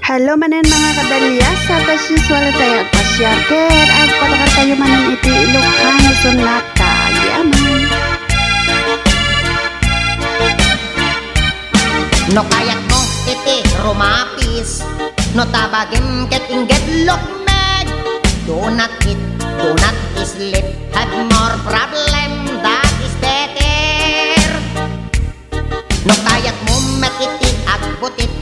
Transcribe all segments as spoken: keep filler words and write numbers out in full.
Hello manen, mga kadalyasa, ta as usual tayo agpasiar ket agpatakartayo manen iti Ilocano Sonata. Agyaman. No kayatmo iti rumapis, no tabagim ket ingged lukmeg. Do not eat, do not sleep, have more problem, that is better. No kayatmo met iti agbutit,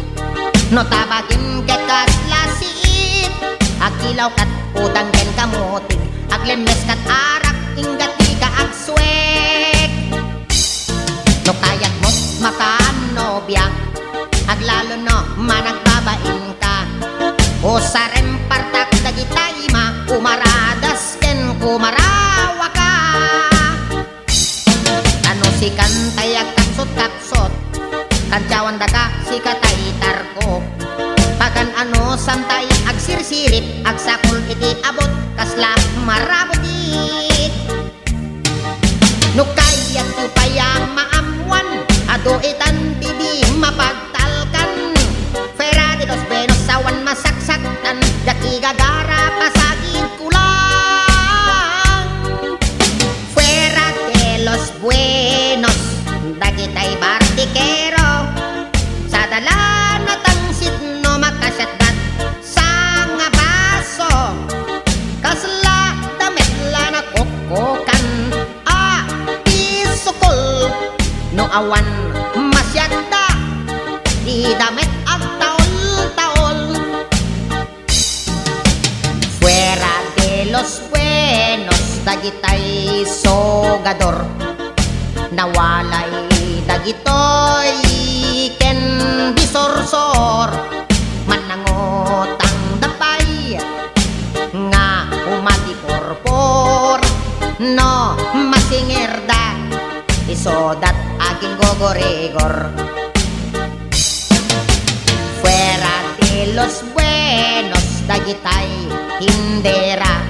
no tabagim ket kasla siit, agilaw ket udang ken kamuting, aglemmes ket arak, ingga dika agsuek. No kayatmo makanobia, aglalo no managbabainka, usarem partak dagita ima, kumaradas ken kumarawaka. Tano sikan tay agkapsot-kapsot, kantiawan daka sika tay tarko. Pagan-ano santa agsirsirit, agsakol iti abut, kasla marabutit. No kayatyo pay a maammuan, adu itan ti di mapagtalkan. Fuera de los buenos, awan masaksaktan, diak igagara, pasagidko lang. Fuera de los buenos, dagitay bartikero, sada la natangsit no makasiatdat sangabaso, kasla damet la nakukkukan a pisukol, no awan masiatda, ti damet agtaol-taol. Fuera de los buenos, dagitay sogador. Nawalay dagitoy ken bisursor. Mannangutangda pay nga umati purpur. No masingerda, isudat aging gogorigor. Fuera de los buenos, dagitay tindera.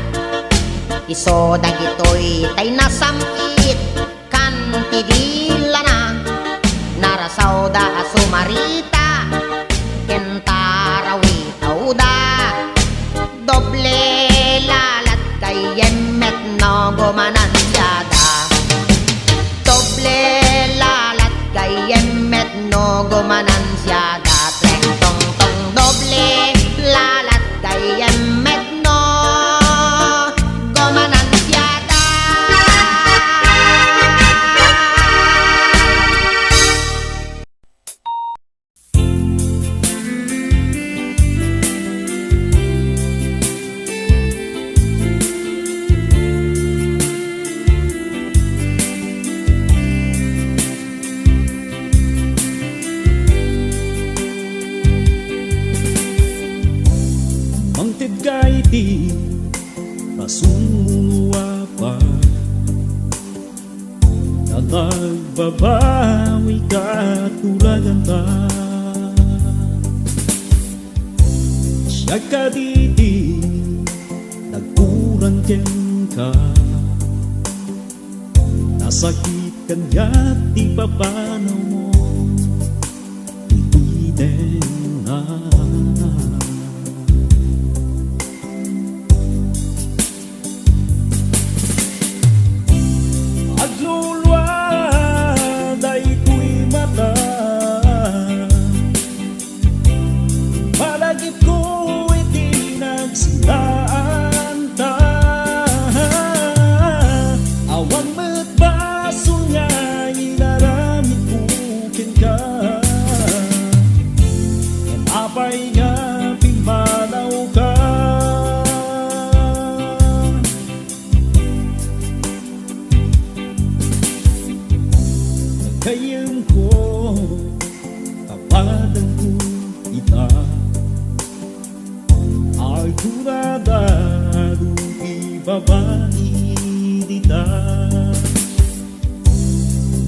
Isu dagitoy tay nasam-it kan ti dilana. Narasawda a sumarita ken tarawitawda. Doble lalat gayyem met no gumanansiada. Doble lalat gayyem met no gumanansiada. Treng tong tong, doble lalat gayyem met no gumanansiada. Mangted ka iti rasul a pa. Ta nagbabawi ka tulaganta. Siak kaditi nagkurang kenka. Nasakit kaniak ti papanawmo iti denna. Aglulua daytoy mata, malagipko iti nagsilaanta. Awan met basol nga inaramidko kenka. Apay nga pimmanawka? Gayyemko, kapadangko ita. Agdurada adu ti babai dita.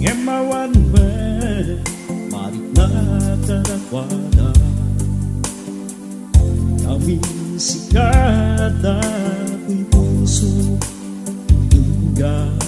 Ngem awan met marikna kadakuada. Amin sika datoy puso inggana.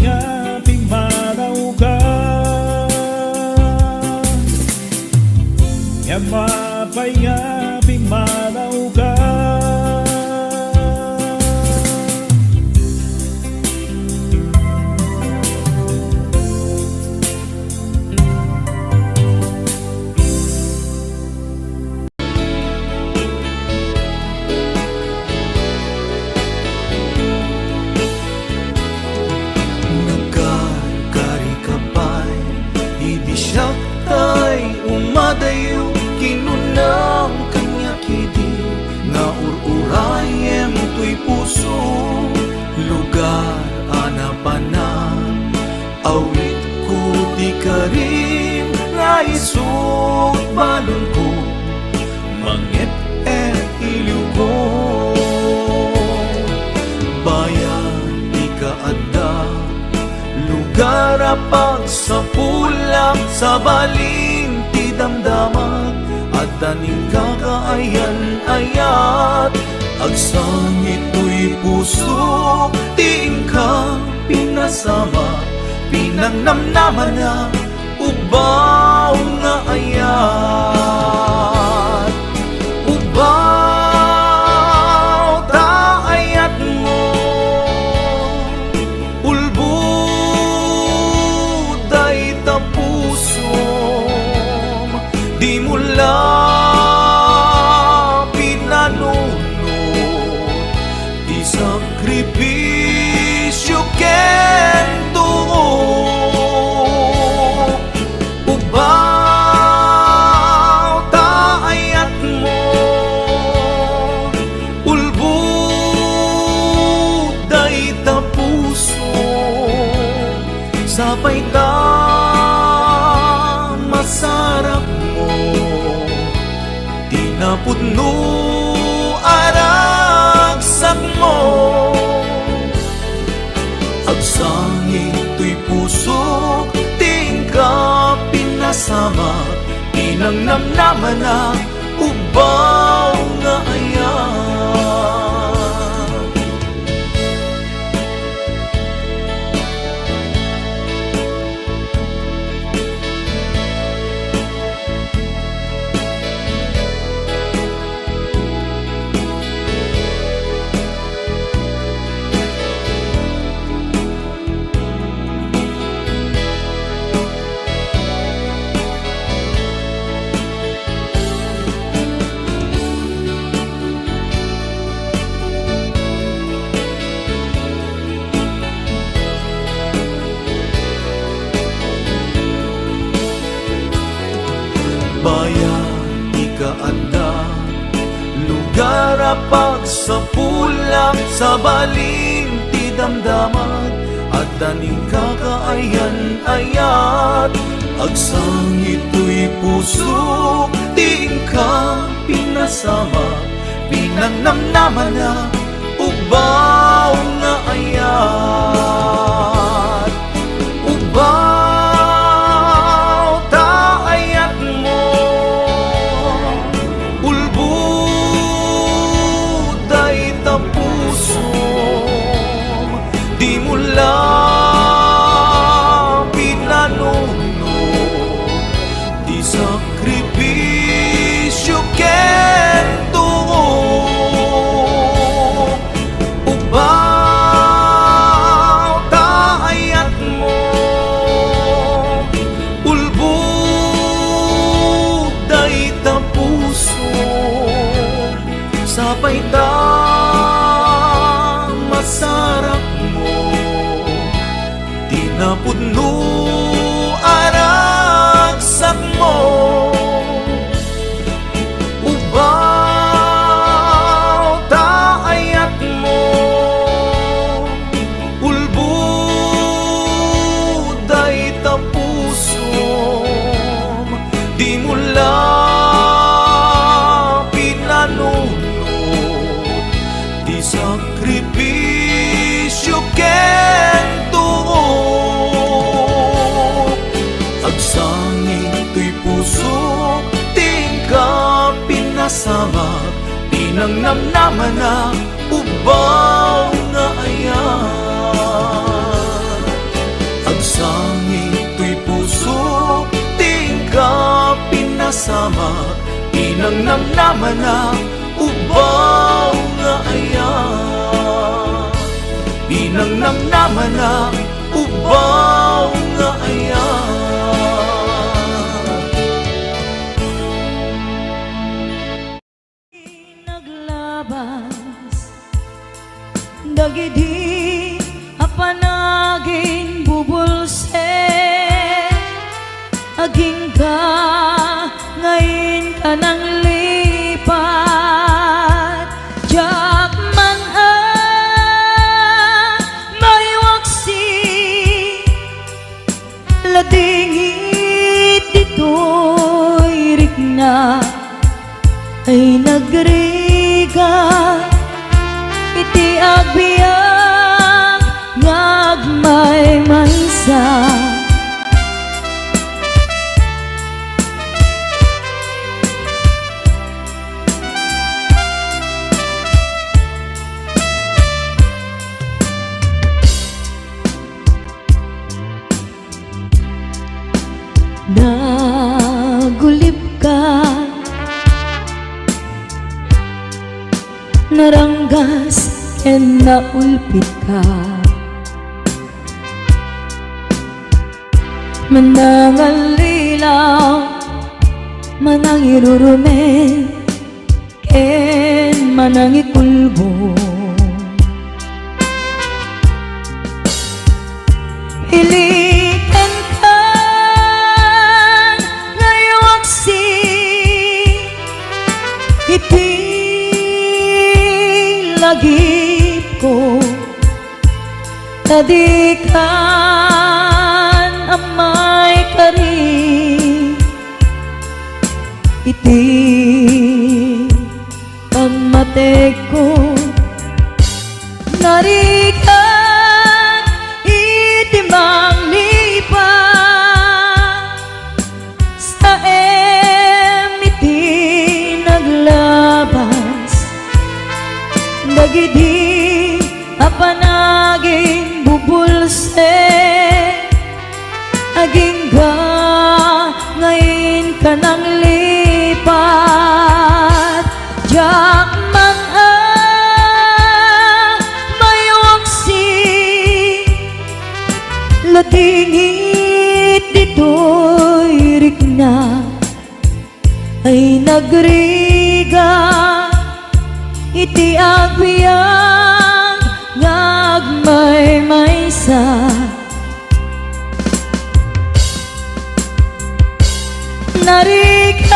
nga pimmanawka. Ngem apay nga pimmanawka? Nagkarkarika pay idi siak tay umadayo, kinunam kaniak idi nga ur-urayem toy puso, lugar a napanan. Awitko ti karim nga isut balonko, mangep-ep iliwko. Bayan ti kaadda, lugar a pagsapulak, sabalin ti damdamak, adda ning kakaayat-ayat. Agsangit toy pusok ti inka pinasamak, pinangnamnamana, ubbaw nga ayat. Ubbaw ta ayatmo, ulbod dayta pusom, dimo la pinanunot ti sakripisio ken tuo. Ubbaw ta ayatmo, ulbod dayta pusom, sapay ta masarapmo ti napudno a ragsakmo. Agsangit toy pusok ti inka pinasamak, pinangnamnamana, ubbaw nga ayat. Bayan ti kaadda, lugar a pagsapulak, sabalin ti damdamat, adda ning kakaayan-ayat. Agsangit toy pusok ti inka pinasamak, pinangnamnamana, ubbaw nga ayat. Ubbaw ta ayatmo, ulbod dayta pusom, dimo la pinanunot ti sakripisio ken tuo. Ubbaw ta ayatmo, ulbod dayta pusom, sapay ta masarapmo ti napudno a ragsakmo. Ubbaw ta ayatmo, ulbod dayta pusom, dimo la pinanunot ti sakripisio ken tuo. Agsangit toy pusok ti inka pinasamak, pinangnamnamana, ubbaw nga ayat. Sama, pinangnamnamana, ubaw nga aya. Pinangnamnamana, ubaw nga aya. Naglabas dagidi a panaginbubulsek, agingga nga inka nanglipat, diak man a maiwaksi. Ladingit ditoy rikna ay nagriga iti agbiag nga agmaymaysa. Nagulipka, naranggas ken naulpitka. Manangallilaw, manangirurumen, ken manangikulbong. Iliken kan nga iwaksi iti lagipko, ta dikan a maikari iti pammategko. Narigat iti manglipat, saem iti naglabas dagidi a panaginbubulsek. Agingga nga inka nanglipat, diak man a maiwaksi. Ladingit ditoy rikna ay nagrigat iti agbiag nga agmaymaysa. Narigat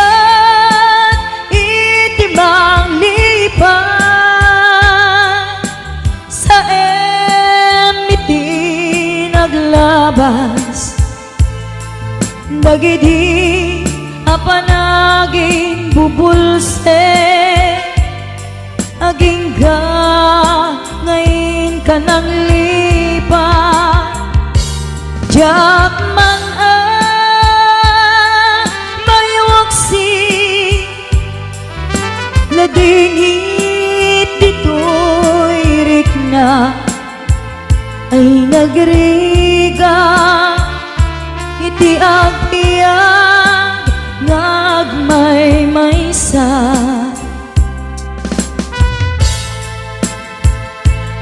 iti manglipat, saem iti naglabas dagidi a panaginbubulsek. Agingga nga inka nanglipat, diak man a maiwaksi. Ladingit ditoy rikna ay nagrigat iti agbiag nga agmaymaysa.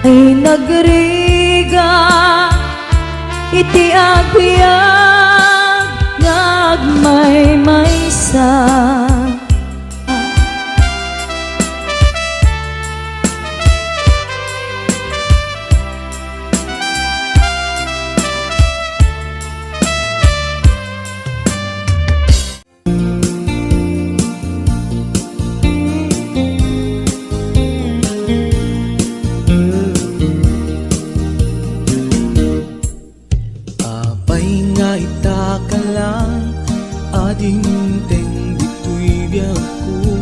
Ay nagrigat iti agbiag nga agmaymaysa. Apay nga ita ka lang a dimteng ditoy biagko?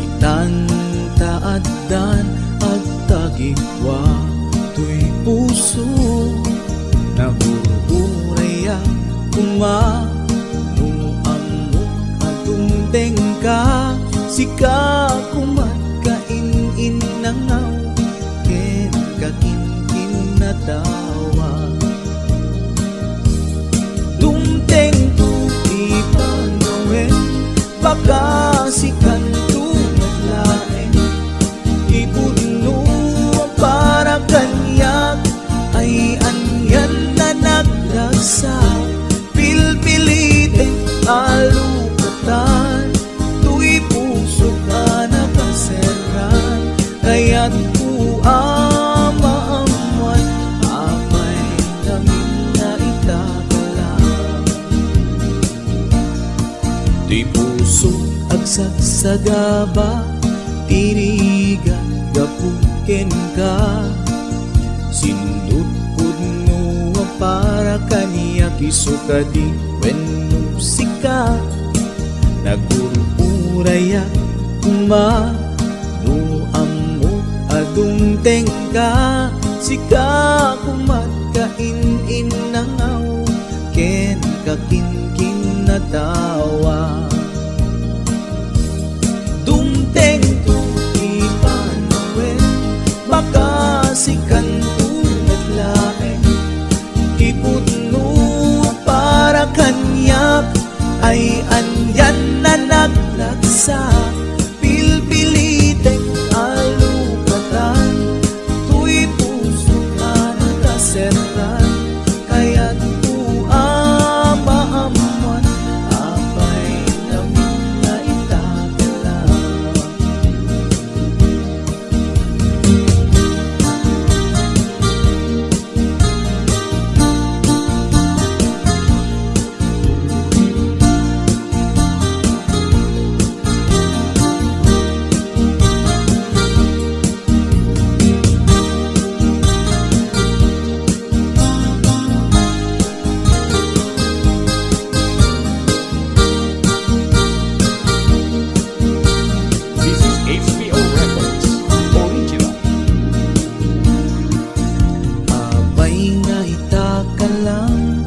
Itan ta addan agtagipwa toy puso. Nagur-urayak koma no ammok a dumtengka. Sika koma ti kain-innangaw ken kakinkinnatawa. Dumtengto ti panawen Kayatko a maammuan, apay ngamin nga ita ka lang. Ti puso agsagsagaba, ti rigat gapu kenka. Sinudpudno a para kaniak, isu kadi wenno sika. Nagururayak koma no ammok a dumtengka. Sika koma ti kain-innangaw ken kakinkinnatawa. Dumtengto ti panawen, baka sikanto met laeng. Ti pudno para kaniak ay anian a nagragsak. Pilpilitek a lukatan, toy puso a nakaserran. Kayatko a maammuan, apay ngamin nga ita ka lang. This is H P O Records Original. Apay nga ita ka lang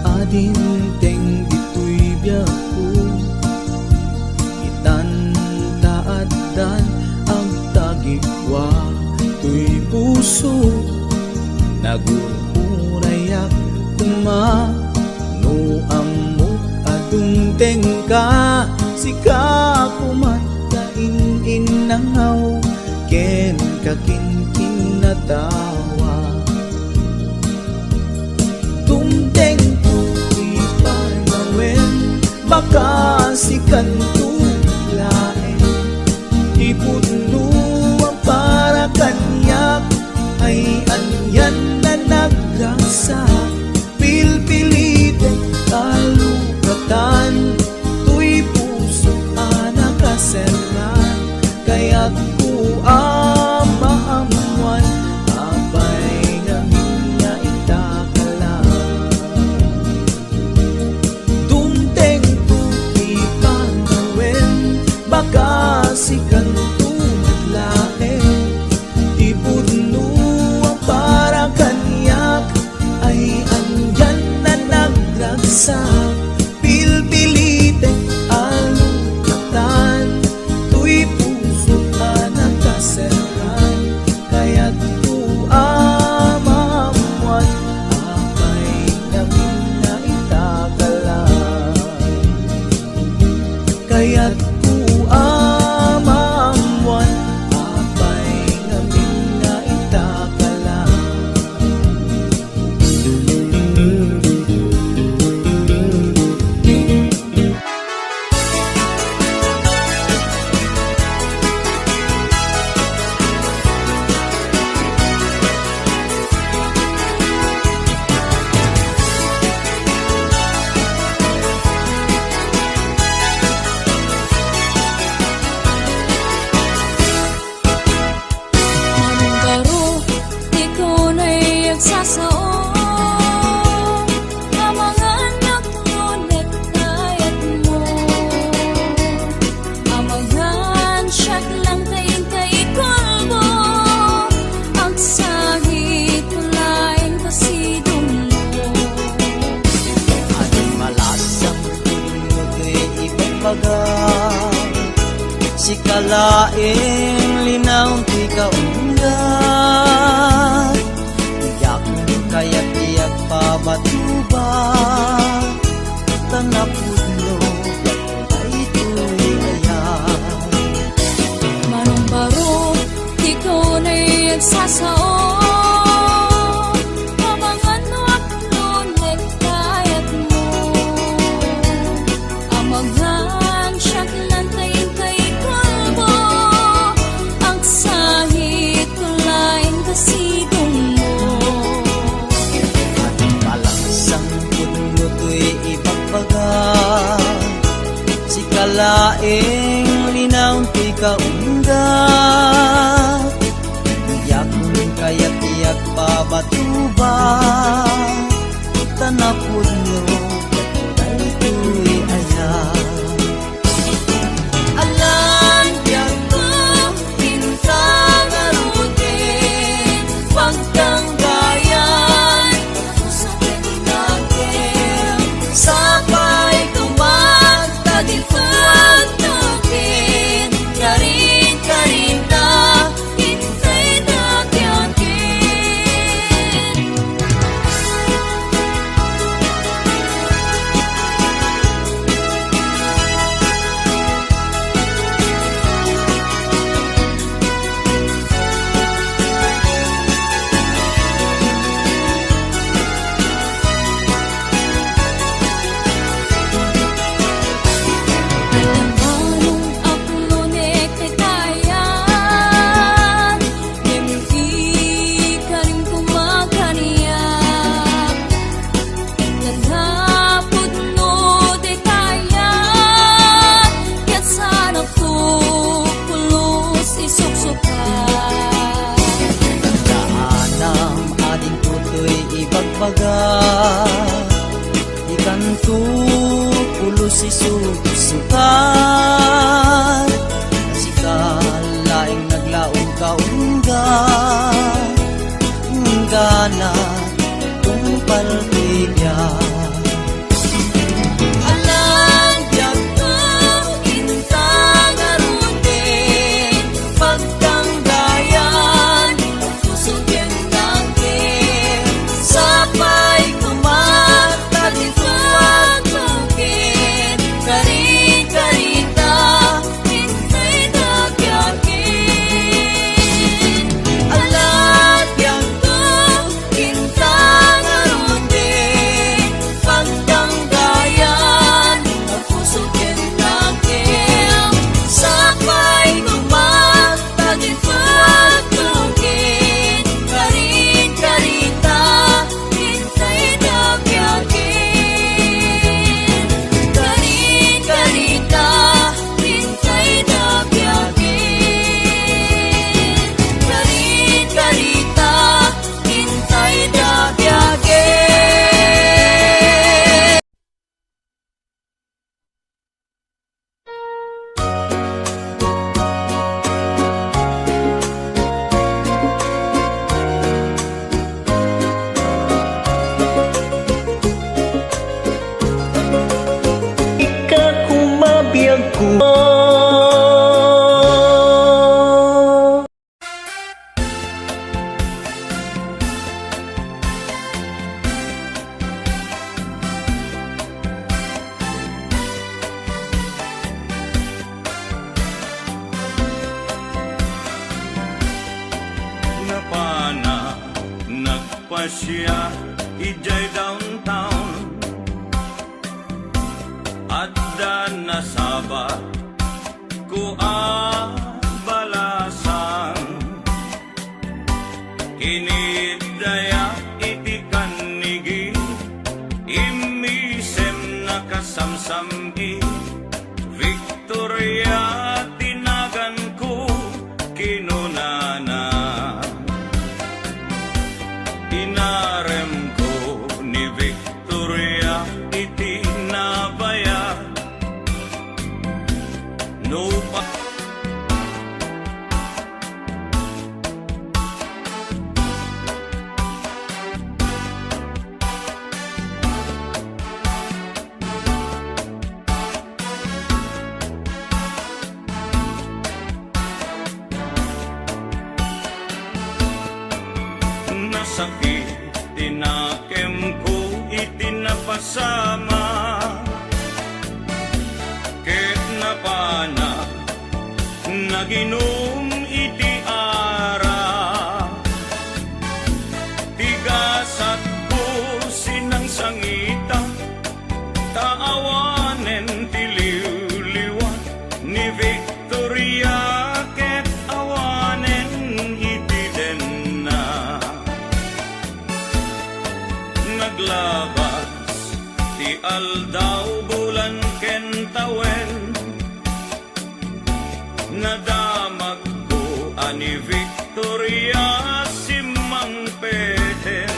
a dimteng ditoy biagko. Itan ta addan agtagikua toy puso. Nagururayak koma no ammok a dumtengka. Sika koma ti kain-innangaw ken kakinkinnatawa. Dumtengto ti panawen, baka sikanto laeng. Ti pudno a para kaniak ay anian a nagragsak. Pilpilitek a lukatan toy puso a nakaserran. Kayatko a maammuan, apay ngamin nga ita ka lang. Dumtengto ti panawen, baka sikanto met laeng. Ti pudno a para kaniak ay anian a nagragsak. Pilpilitek a lukatan toy puso a nakaserran. Kayatko a maammuan, apay ngamin nga ita ka lang. Kayatko a maammuan, apay ngamin nga ita ka lang. Manong Baro, ikaw na'y agsasao. Amangan ako no kayatmo. Amangan siak lang ta inka ikalbo. Agsahit laeng kasidongmo. Adi malasang Iti ibagbaga, sika laeng linaw ti kaunggat. Diak kayat ti agpabatuba, ta napudno daytoy ayat. Manong Baro, ikaw na'y agsasao. Amangan no apno ket kayatmo. Amangan siak lang ta inka ikalbo. Agsahit Sisuksukar, sika laeng naglaom ka, ungga, unggana, tungpal ti biag. Alang biagko, inta ngaruden, pagtanggayan, puso ken nangken, sapay kumat, Karit-karita, intay da biagen. Karit-karita, intay da biagen. Karit-karita, intay da biagen. Ika koma biagko. Napana nagpasiar idiay downtown. Adda nasabat ko a balasang. Kinitdaya iti kannigi, immisem nakasamsam-i. Victoria ti naganko, kinunana. Inaremko ni Victoria iti nabayag. No pa- Nasakit ti nakemko iti napasamak. Ket napana naginum iti arak. Ti gasatko sinangsangita, ta awanen ti liwliwa ni Victoria ket awanen iti denna. Naglabas ti aldaw, bulan ken tawen. Nadamagko a ni Victoria simmangpeten.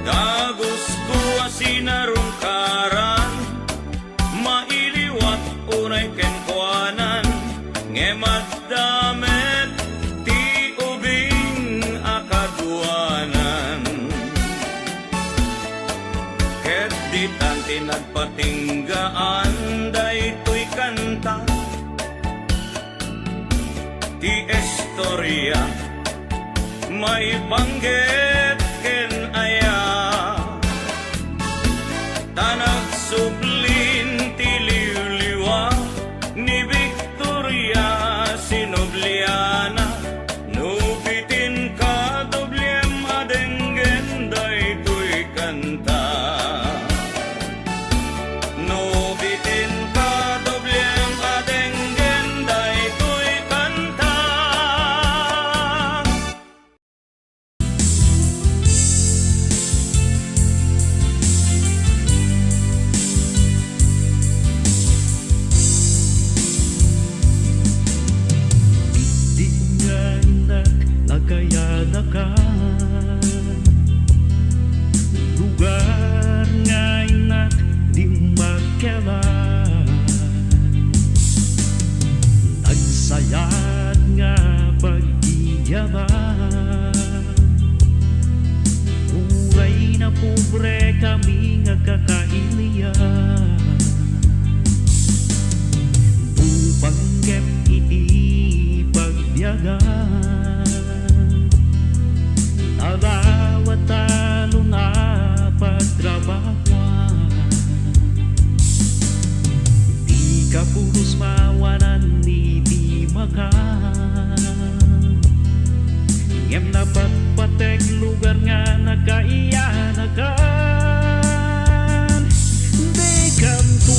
Dagusko a sinarungkaran, mailiwat unay kenkuanan, ngem adda met ti ubing a kaduanan. Ket ditan ti nagpatinggaan daytoy kanta. Ti istoria maipanggep ken aya, ta nagsublin ti liwliwa ni Victoria, sinubliana. No bitin kadobliem a denggen daytoy kanta. No bitin kadobliem a denggen daytoy kanta. Pagdiyaman, uray napobre kami nga kakailian. Upang ngem iti pagbiagan, nadawat talon a pagtrabahuan. Di kapulos mawanan iti makan, ngem napatpateg lugar nga nakaiyanakan. Dikanto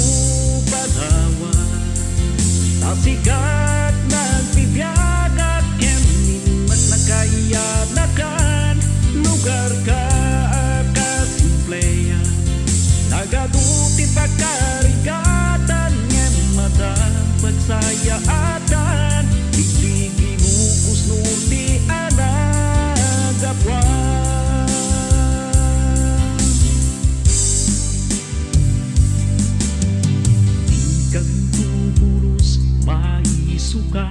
panawan, ta sikat nagbibiagak, ngem innak nakaiyanakan. Lugar ka a kasimplea, nagadu ti pagkarigatan, ngem adda pagsayaatan, digdi ginukusnor ti a nagapuan. Dikanto pulos maisukat,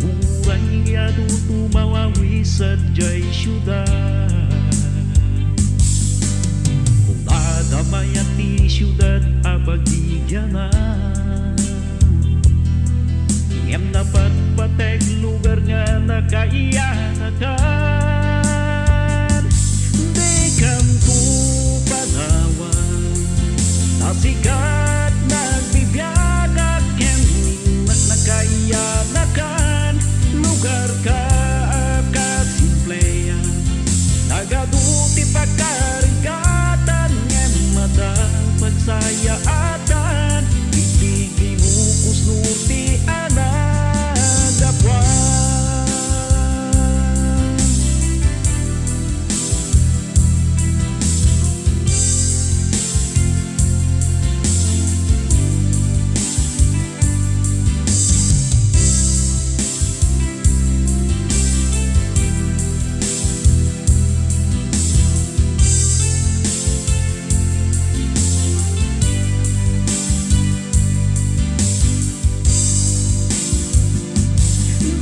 uray adu tumawawi sadiay siudad. Kunada mayat ti siudad a pagdidianan, ngem napatpateg lugar nga nakaiyanakan. Dikanto panawan, ta sikat nagbibiagak, ngem innak nakaiyanakan. Lugar ka a kasimplea, nagadu ti pagkarigatan, ngem adda pagsayaatan, digdi ginukusnor ti a nagapuan.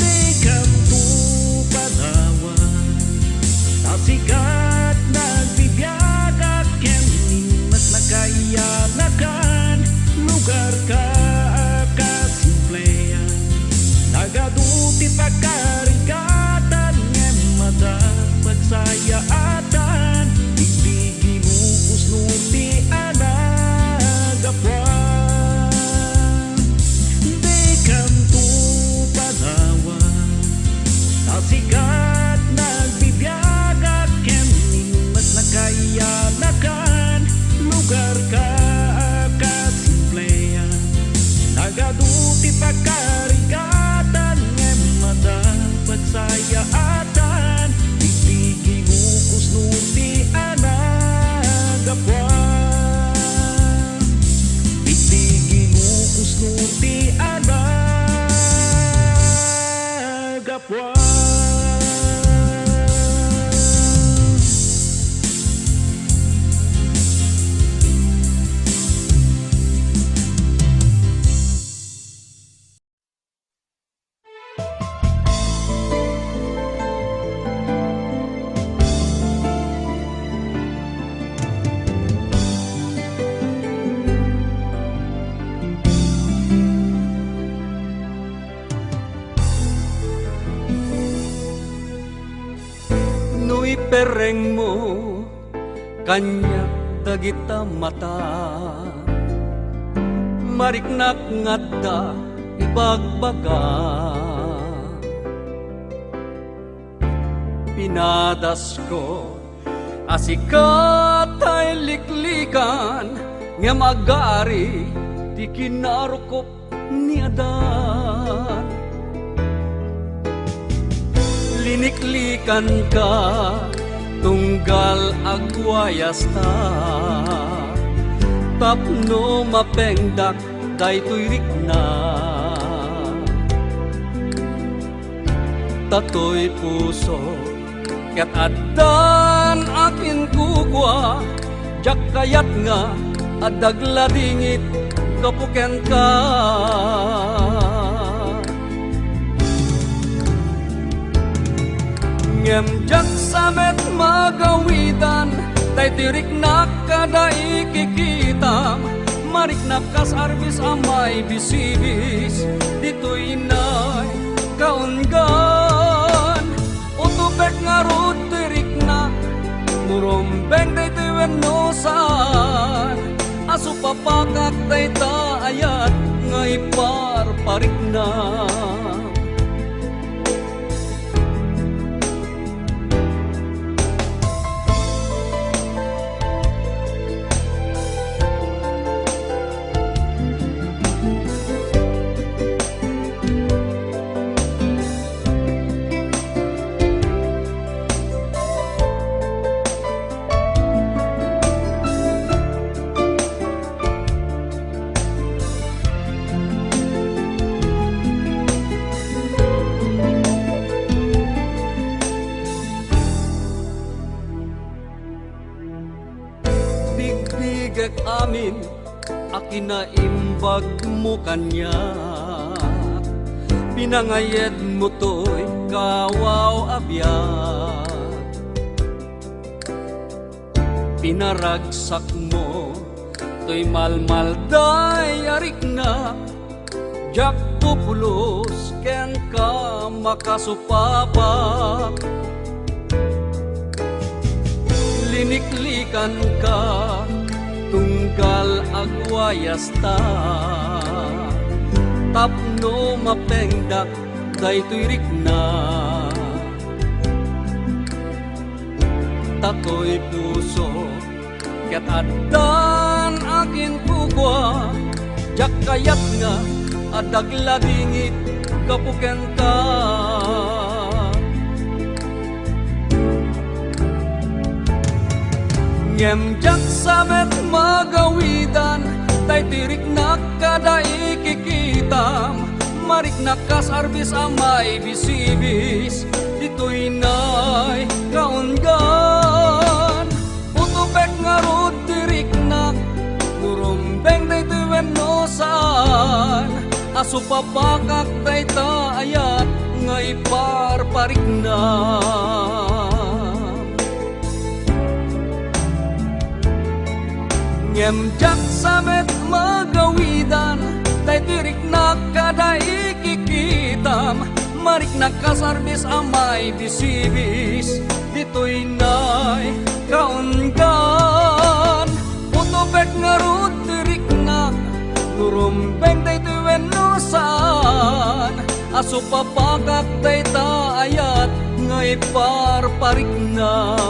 Dikanto panawan, ta sikat nagbibiagak, ngem innak nakaiyanakan. Lugar ka a kasimplea, nagadu ti pagkarigatan, ngem adda pagsayaatan, digdi ginukusnor ti a nagapuan. Dikanto panawan, ta sikat nagbibiagak, ngem innak nakaiyanakan. Lugar ka a kasimplea, nagadu ti pagkarigatan, ngem adda pagsayaatan, digdi ginukusnor ti a nagapuan. Digdi ginukusnor ti a nagapuan. No iperrengmo kaniak dagita mata, mariknak nga adda ibagbaga. Pinadasko a sikat tay liklikan, ngem agari ti kinarukup ni Adan. Liniklikanka tunggal agwayasta, tapno mapengdak daytoy rikna. Ta toy puso ket addan a kinkukua, diak kayat nga adda agladingit gapu kenka. Ngem diak sa met magawidan daytoy riknak kada ikikitam. Mariknak kas arbis a maibisibis, ditoy nay kaunggan. Utopek ngarud toy riknak, no rumbeng daytoy wenno saan. A supapakak dayta ayat nga iparpariknak. Bigbigek amin a kinaimbagmo kaniak, pinangayedmo toy kawaw a biag. Pinaragsakmo toy malmalday a riknak, diak pupulos kenka makasupapak. Liniklikanka tunggal agwayasta tapno mapengdak daytoy riknak. Ta toy puso ket addan akin kukua, diak kayat nga adda agladingit gapu kenka. Ngem diak sa met magawidan daytoy riknak kada ikikitam. Mariknak kas arbis a maibisibis, ditoy nay kaunggan. Utopek ngarud ti riknak, no rumbeng daytoy wenno saan. A supapakak dayta ayat nga iparpariknak. Ngem diak sa met magawidan daytoy riknak kada ikikitam. Mariknak kas arbis a maibisibis, ditoy nay kaunggan. Utopek ngarud ti riknak, no rumbeng daytoy wenno saan. A supapakak dayta ayat nga iparpariknak.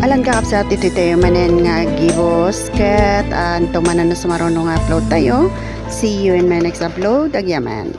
Alan, kakabsat, iti tayo manen nga agibus, ket, ah, anto manen no sumaruno nga upload tayo. See you in my next upload. Agyaman.